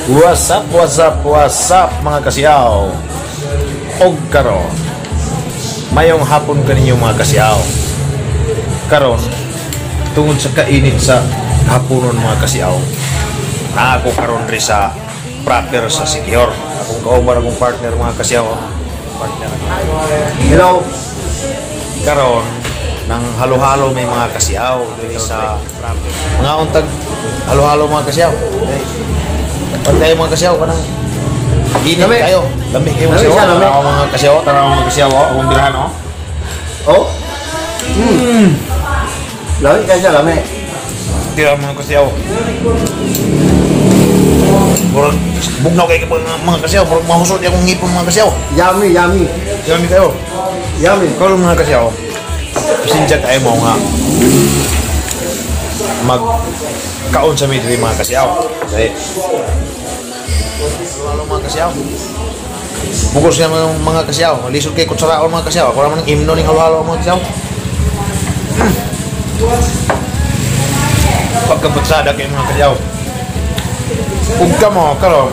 What's up, what's up, what's up, mga kasiyaw? Og karon, mayong hapon kaninyo, mga kasiyaw. Karon, tungod sa kainit sa haponon, mga kasiyaw, na ako karon diri sa proper sa Siquijor. Akong kauban, akong partner, mga kasiyaw. Partner. Hello. Karon, nang halo-halo may mga kasiyaw diri sa mga untag halo-halo, mga kasiyaw. Pag kayo, mga kasiyaw, kanang init Lami. Kayo. Lami kayo, mga Lami kasiyaw. siya, lami. Tanaw, mga kasiyaw, tanaw, mga kasiyaw, oh. Akong birahan, oh. Oh. Lami kaya siya, lami. Tira, mga kasiyaw. Murag bugnaw kay mga kasiyaw, murag mahusod akong ngipon, mga kasiyaw. Yummy, yummy. Yummy kayo. Yummy. Karon, mga kasiyaw, pasensya kayo mo nga mag kaon sa midri, mga kasiyaw. Okay. Halo, mga kasiyaw. Bugos nga mga kasiyaw. Lisod kay kutsaraon, mga kasiyaw. Ako naman ang imno ning halo-halo, mga kasiyaw. Pagkabatsada kay, mga kasiyaw. Ug kamo karon,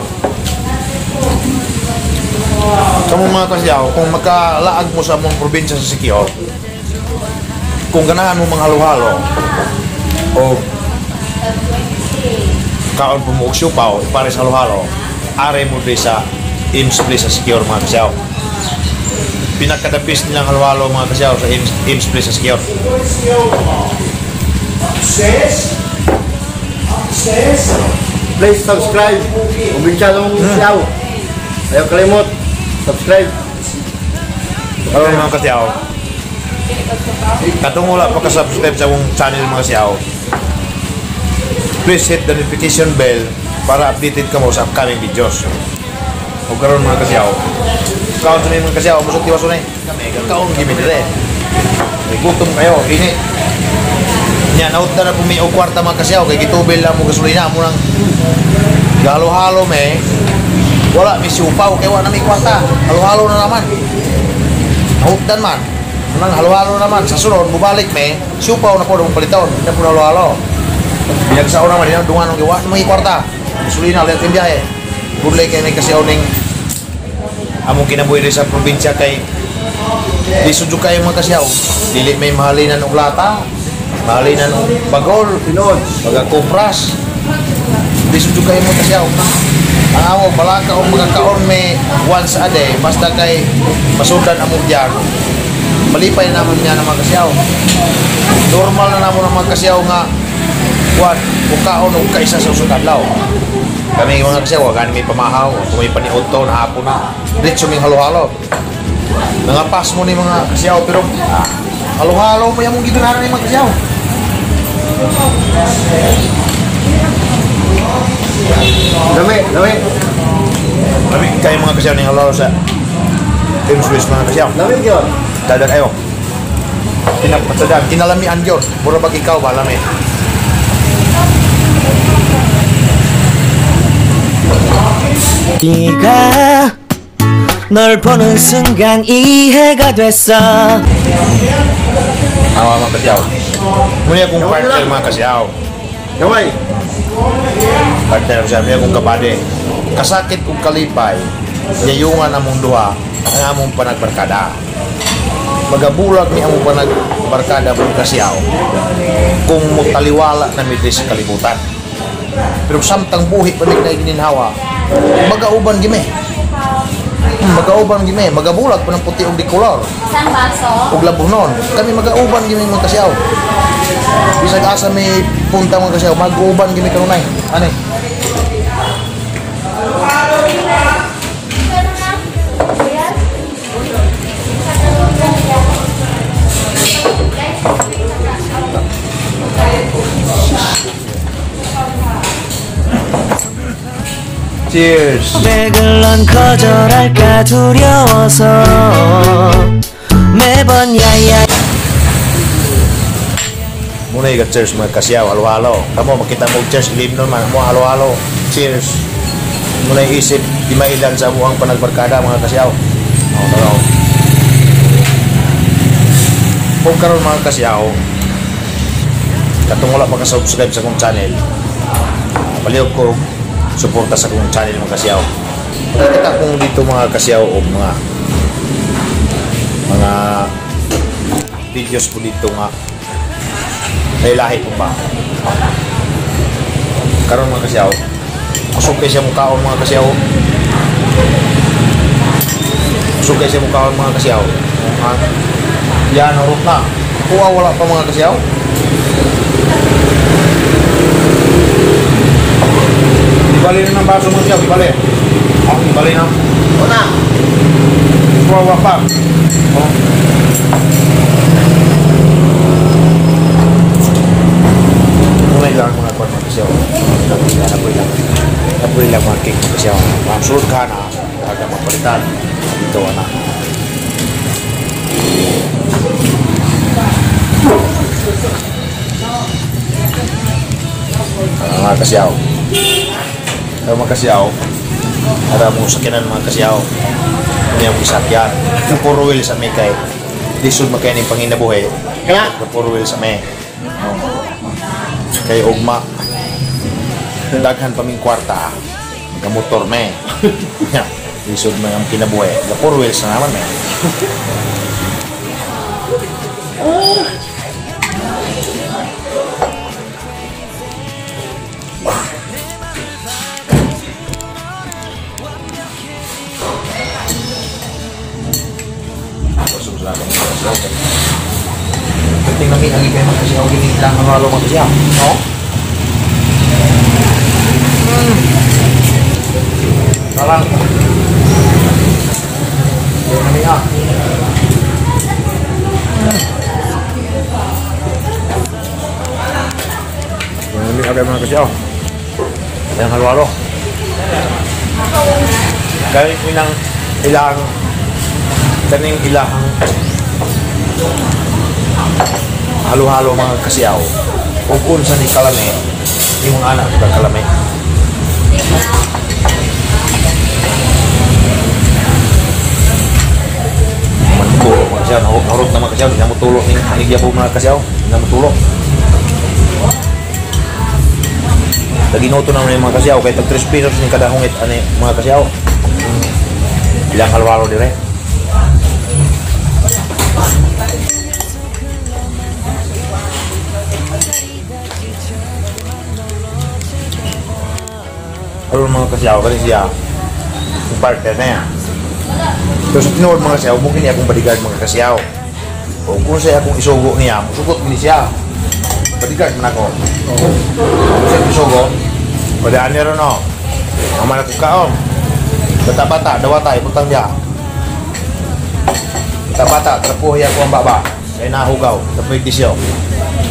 kamo, mga kasiyaw, kung makalaag mo sa among probinsya sa Siquijor, kung ganahan mo mga halo-halo o kaon po mo og siopao, para sa halo-halo, are mo diri sa Ims Place sa Siquijor, mga kasiyaw. Pinakadapis nilang halo-halo, mga kasiyaw, sa Ims Place sa Siquijor. Upstairs. Upstairs. Please subscribe. Probinsyanong Siyaw. Ayaw kalimot. Subscribe. Karon, mga kasiyaw, katong wala pa ka-subscribe sa akong channel, mga kasiyaw, please hit the notification bell para updated ka mo sa upcoming videos. O karon, mga kasiyaw, kaon sa mga kasiyaw, musok tiwaso na eh. Kaon gimi dire. May gutom kayo, init. Nya naut na na pumi og kwarta, mga kasiyaw, kay gitubil lang mo gasolina mo nang halo-halo me. Wala mi siupaw kay wala na mi kwarta. Halo-halo na naman. Nahutdan man. Nang halo-halo naman. Sa sunod, mubalik me, siupaw na po ng paliton. Hindi na po halo-halo. Binagsaon naman, hindi na dungan ng gawa ng mga kwarta. Gasolina, ulit yung biyahe. Budlay kay may kasiyaw ning among kinabuhi diri sa probinsya kay lisod jud kayo, mga kasiyaw. Dili may mahalinan og lata, mahalinan og bagol, Tinuod. Pagkakupras. Lisod jud kayo, mga kasiyaw. Ang amo, balaka o mga kaon may once a day, basta kay masundan among diyan. Malipay na naman niya ng mga kasiyaw. Normal na namo ng mga kasiyaw nga kuan, kaon og kaisa sa usa ka adlaw. Kami, mga kasiyaw, wa gani may pamahaw, kung may paniudto na hapon na. Diretso ming halo-halo. Mga pas mo ni mga kasiyaw, pero halo-halo mo yung gibirahan ni mga kasiyaw. Lami, lami. Lami kayo, mga kasiyaw, ning halo-halo sa Team Swiss, mga kasiyaw. Lami yun. Dadag kayo. Pinapatsadan, kinalamian yun. Mura bag ikaw ba, lami? 네가 널 보는 순간 이해가 됐어. Awa, mga kasiyaw. Muna akong partner, mga kasiyaw. Gamay. Partner ko siya, muna akong kabade. Kasakit kong kalipay, yayungan among duha, ang among panagbarkada. Magabulag ni among panagbarkada, mga kasiyaw, kung mutaliwala na mi diri sa kalibutan. Pero samtang buhi pa mig na gininhawa, magauban gime. Magauban gime, magabulag pa ng puti og di kolor. Isang baso. Og labunon. Kami magauban gimi, mga kasiyaw. Bisag asa may punta, mga kasiyaw, mag-uban gimi kanunay. Ani? Cheers! 고백을 넌 거절할까 두려워서 매번 야야 Muna yung cheers, mga kasiyaw, halo-halo. Kamo, makita mo cheers, ilim naman mo, halo-halo. Cheers. Muna yung isip, di mailan sa muang panagbarkada, mga kasiyaw. Oo, taraw. Kung karon, mga kasiyaw, katong wala pa ka-subscribe sa akong channel, palihog ko suporta sa akong channel mga kasyaw. Makita kong dito mga kasyaw o mga videos po dito nga lahi po ba. Karon mga kasyaw, kusog kay siya mukaon mga kasyaw. Kusog kay siya mukaon mga kasyaw. Yan, harot na. Kuha wala pa mga kasyaw. Ibali na ng baso mga kasyaw, ibali. Oh, ibali na. Una. Kuha wala pa. Oh. Muna ilang mga kuha mga kasyaw. Napoy lang mga cake mga kasyaw. Masulod ka na. Aga mapalitan. Dito na. Mga kasyaw. Pero mga kasyaw, para mo sakyanan mga kasyaw. Hindi ang isakyan. Four wheels sa may kay. Lisod makaya ning panginabuhi. Kaya? Four wheels sa may. Kay ugma. Daghan pa ming kwarta. Kamotor me. Lisod man ang kinabuhi. Four wheels na naman me. Penting namin ang ikay mga kasyaw, gini lang ang halo mga kasyaw. No? Salang. Kaya namin ah. Namin agad mga kasyaw. Ang halo-halo. Galing ko ng ilang kaning ilang halo-halo mga kasyaw. Ug unsa ni kalame, imong anak ka kalame. Mantulo mga kasyaw, nahurot na mga kasyaw, di na mo tulo ning gyapon mga kasyaw, di na mo tulo. Naginuto naman yung mga kasyaw, kay tag 3 pesos ning kada hungit ani mga kasyaw. Ilang halo-halo dire. Aron mga kasyaw, kasi siya, yung partner na yan. Pero sa tinuod mga kasyaw, mungkin niya akong bodyguard mga kasyaw. O kung siya akong isugo niya, musugot ni siya. Bodyguard man ako. Kung siya isugo, padaan niya ron o. Ang manakong kaon. Bata-bata, dawata, ibutang niya. Bata-bata, trapuhi ako ang baba. Kaya nahugaw, tapoy disyo.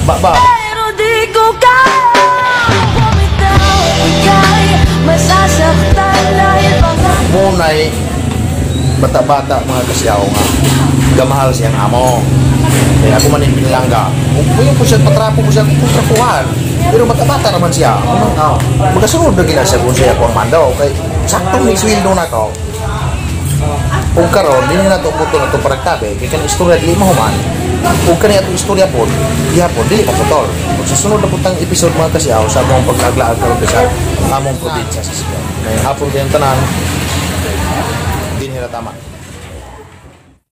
Baba! Pero di ko kaya bumitaw. Ika'y masasaktan dahil baka Muna'y bata-bata mga kasyaw nga gamahal siyang amo. Kaya ako man yung pinilangga. Kung po siya, patrapo ko siya, kung trapuhan. Pero bata-bata naman siya. Magasunod na gina siya kung siya ako ang mando. Kay saktong ni sweldo na ko. Kung karon, di na ito puto na ito paragtabi. Kaya kanang istorya, dili mahuman. Kung kani atong istorya po, gihapon, dili pa putol. Kung sa sunod na putang episode mga kasyaw, sa among paglaaglaag karon sa among probinsya sa Cebu. May hapon kayong tanan, dinhi na tama.